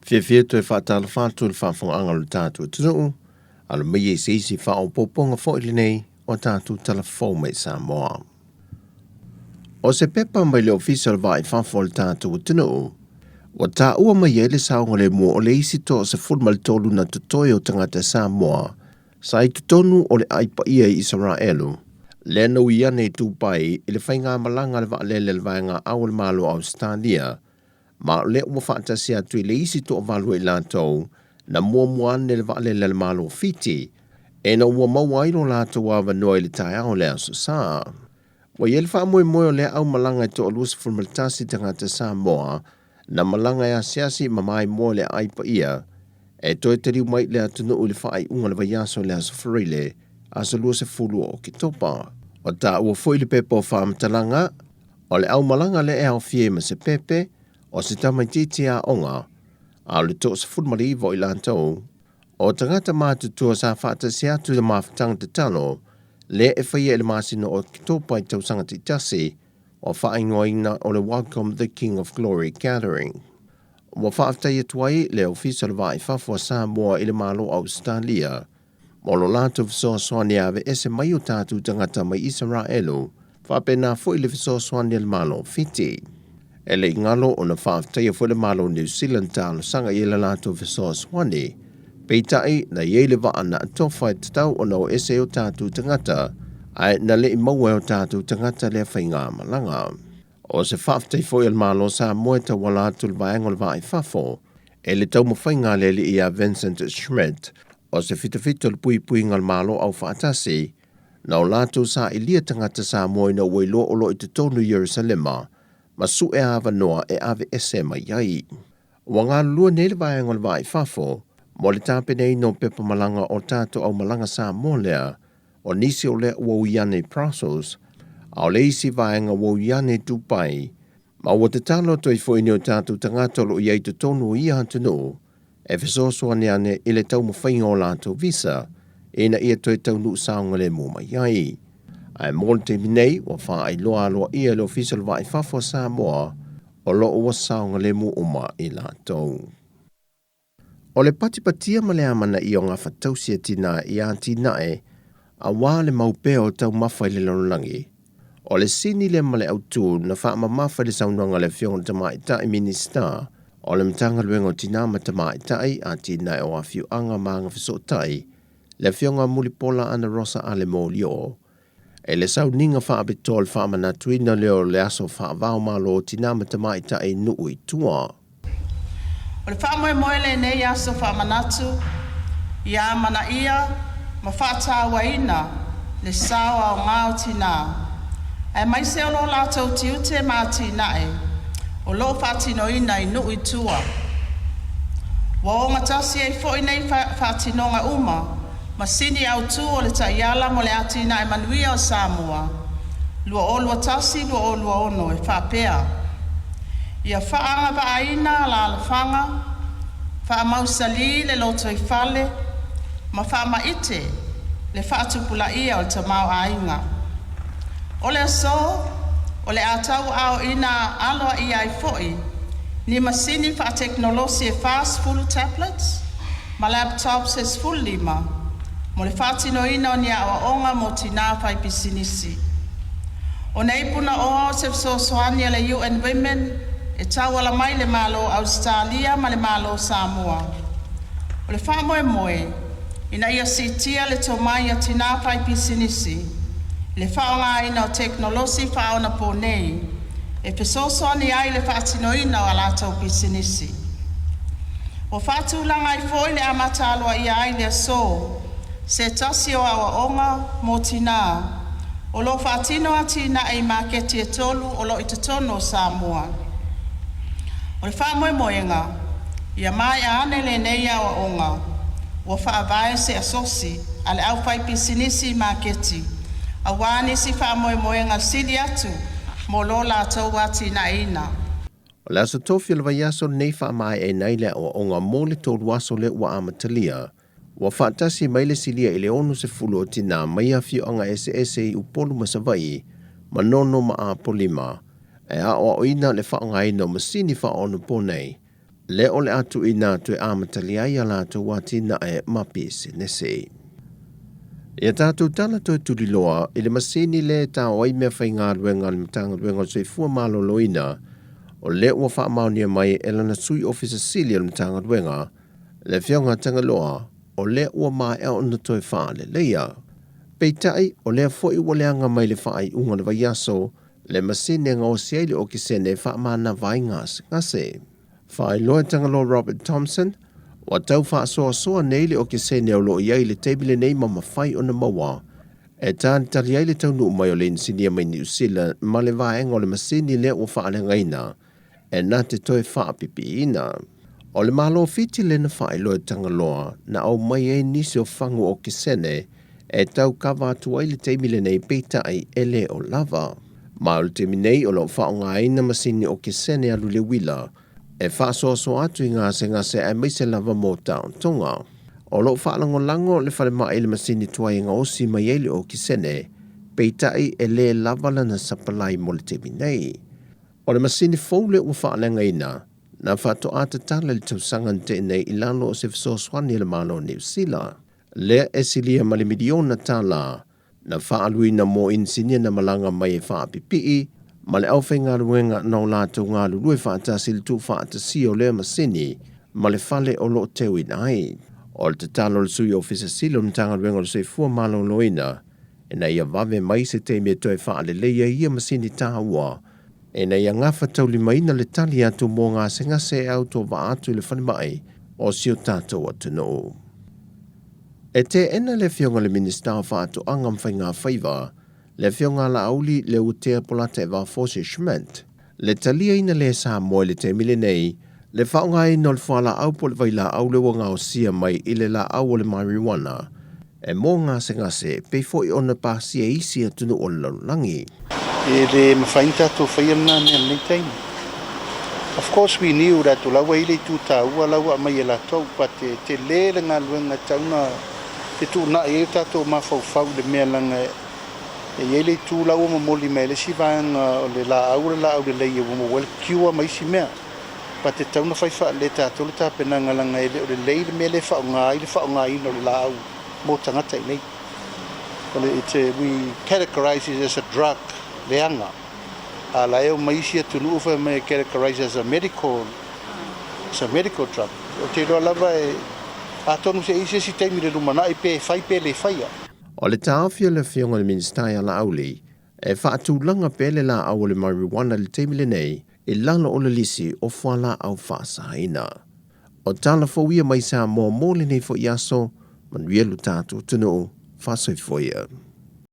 Fiafia e toe faatalofa atu i le faafofogaaga a lo tatou atunuu, alo mai i se isi faaopoopoga foi lenei o a tatou tala fou mai Samoa. O se pepa mai le Ofisa o le Vaa i Fafo o le tatou atunuu, ua taua mai ai le saogalemu o le isi 13 na totoe o tagata Samoa sa i totonu o le aai paia i Isaraelu, lea na ui ane i Dubai i le faigamalaga a le vaalele a le Vaega Ao o le Malo o Ausetalia, ma o lea ua faatasi atu i le isi toavalu o i latou na muamua ane le vaalele a le Malo o Fiti, ina ua maua ai lo latou avanoa i le taeao o le Aso Sa. Ua i ai le faamoemoe o lea aumalaga e toa 21 tagata Samoa na malaga e asiasi ma maimoa i le aai paia e toe taliu mai i le atunuu i le faaiuga o le vaiaso i le Aso Faraile, aso 20 o Oketopa. Ua taua foi le pepa o faamatalaga, o le aumalaga lea e aofia ai ma se pepe o se tamaitiiti aoga, a o le 19 o i latou o tagata matutua sa faatasi atu i le mafutaga tatalo lea e faia i le masina o Oketopa i tausaga taitasi ua faaigoaina o le Welcome the King of Glory Gathering. Ua faafetai atu ai le Ofisa o le Vaa i Fafo a Samoa i le Malo o Ausetalia mo lo latou fesoasoani e aveese mai o tatou tagata mai Isaraelu, faapena foi le fesoasoani a le Malo o Fiti. E le i galo ona faafetaia foi le Malo o New Zealand talosaga i le latou fesoasoani, peitai na i ai le vaa na atofa e tatau ona o ese ai o tatou tagata, ae na le i maua e o tatou tagata lea faigamalaga. O se faafetai foi a le Malo o Samoa e tauala atu i le vaega o le Vaa i Fafo e le taumafaiga a le alii ia Vincent Schmidt o se fitofito o le puipuiga o le Malo Aufaatasi na o latou sailia tagata Samoa ina ua iloa o lo o i totonu i Ierusalema ma sue avanoa e aveese mai ai. Ua galulue nei le vaega o le Vaa i Fafo mo le tapenaina o pepa malaga o tatou aumalaga Samoa lea o nisi o lea ua ui ane i Brussels, a o le isi vaega ua ui ane i Dubai, ma ua tatalo atu ai foi i ni o tatou tagata o lo o i ai i totonu o ia atunuu e fesoasoani ane i le taumafaiga o latou visa ina ia toe taunuu saogalemu mai ai. Ae mo le taimi nei, ua faailoa aloaia e le Ofisa o le Vaa i Fafo a Samoa o lo o ua saogalemu uma i latou. O le patipatia ma le amanaia o gafatausi a tinā i atinae aua le mau pea o taumafa i le lalolagi, o le sini lea ma le autū na faamamafa i le saunoaga a le Afioga i le Tamaitai Minisita o le Matagaluega o Tinā ma Tamaitai, Atinae o Afioaga ma Agafesootai, le Afioga Mulipola Anarosa Ale Molioo, i le sauniga faapitoa o le faamanatuina lea o le aso faava-o-Malo o Tinā ma Tamaitai i Nuu i tua. O le faamoemoe lenei aso faamanatu ia amanaia ma faatauaina le sao aoga o tinā, aemaise o lo latou tiute ma atinae o lo o faatinoina i nuu i tua. Ua ogatasi ai foi nei faatinoga uma ma sini autu o le Taiala mo le Atinae Manuia o Samoa 2021-2026 e faapea, Ia faaagavaaina alaalafaga, faamausalī le lotoifale ma faamaite le faatupulaia o le tamaoaiga. O le aso, o le a tauaaoina aloaia ai foi ni masini faatekonolosi e 40 tablets ma laptops e 15 mo le faatinoina o ni aoaoga mo tinā faipisinisi. O nei punaoa o se fesoasoani a le UN Women e tauala mai i le Malo o Ausetalia ma le Malo o Samoa. O le faamoemoe, ina ia siitia le tomai a tinā faipisinisi i le faaaogaina o tekonolosi faaonaponei e fesoasoani ai i le faatinoina o a latou pisinisi. Ua faatulaga ai foi le amata aloaia ai i le aso se tasi o aoaoga mo tinā o lo o faatino atinae i maketi e tolu o lo o i totonu o Samoa. O le faamoemoega, ia maea ane lenei aoaoga, ua faavae se asosi a le aufaipisinisi i maketi aua nisi faamoemoega sili atu mo lo latou atinaeina. O le aso tofi o le vaiaso lenei faamaeaina ai le aoaoga mo le tolu aso lea ua amatalia. Ua faatasi mai le silia i le 60 o tinā mai afioaga eseese i Upolu ma Savaii, Manono ma Apolima, e aoaoina le faaaogaina o masini faaonaponei. lea o le a tuuina atu e amatalia ai a latou atinae ma pisinisi. Ia tatou tala toe tuliloa i le masini lea e tao ai meafaigaluega a le Matagaluega o le Soifua Maloloina, o lea ua faamaonia mai e lana Sui Ofisa Sili o le Matagaluega, le Afioga a Tagaloa, o lea ua maea ona toe faaleleia. Peitai, o lea foi ua leaga mai le faaiuga o le vaiaso le masini e gaosi ai le okesene e faamanava ai gasegase. Faailoa e Tagaloa Robert Thompson, ua tau faasoasoa nei le okesene o lo o i ai i le taimi lenei ma mafai ona maua e talitali ai le taunuu mai o le inisinia mai Niu Sila ma le vaega o le masini lea ua faaleagaina e na te toe faapipiina. O le Malo Fiti lea na faailoa e Tagaloa na aumai ai nisi o fagu okesene e tau kava atu ai le taimi lenei peitai e le o lava. Ma o le taimi nei o lo o faaaogaina masini okesene alu i le uila e faasoasoa atu i gasegase aemaise lava mo taotoga. O lo o faalagolago le falemai i le masini tuai e gaosi mai ai le okesene, peitai e le lava lana sapalai mo le taimi nei. O le masini fou lea ua faaleagaina, na faatoa tatala i le tausaga na tea nei i lalo o se fesoasoani a le Malo o Niu Sila, lea e silia ma le miliona tala na faaaluina mo inisinia na malaga mai e faapipii ma le aufaigaluega na o latou galulue faatasi i le tuufaatasia o lea masini ma le fale o lo o teuina ai. O le tatalo a le Sui Ofisa Sili o le Matagaluega o le Soifua Maloloina ina ia vave mai se taimi e toe faaleleia ai ia masini taua ina ia gafataulimaina le tali atu mo gasegase e autovaa atu i le falemai o si o tatou atunuu. E teena le Afioga i le Minisita o Faatoaga ma Faigafaiva, le Afioga a Laauli Leuatea Polataivao Fosi Schmidt, le taliaina lea e Samoa i le taimi lenei le faaaogaina o le fualaau po o le vailaau lea ua gaosia mai i le laau o le marijuana e mo gasegase e pei foi ona pasia e isi atunuu o le lalolagi. E le mafai ona tatou faia lena mea i lenei taimi. Of course we knew that o la ua i ai le itu taua la ua aumai e latou but e tele le galuega e tatau ona fetuunai ai o tatou mafaufau i le mea leaga e i ai le itu la ua momoli mai e le isi vaega o le laau o le laau lelei ua maua ai le cure ma isi mea but e tatau ona fai faalelei e tatou le tapenaga leaga e le o lelei le mea lea e faaaoga ai le faaaogaina o le laau mo tagata i nei. O le it's a we categorize it as a drug leaga a la e omai isi atunuu fai mai e categorize as a medical as a medical drug. Ou te iloa lava e atonu se i se isi taimi i le lumanai pe fai pe le faia. O le taofi o le Afioga i le Minisita ia Laauli, e faatulaga pea le laau o le marijuana i le taimi lenei i lalo o le lisi o fualaau faasaina. O tala fou ia mai Samoa mo lenei foi aso, manuia lo tatou atunuu, faasoifua ia.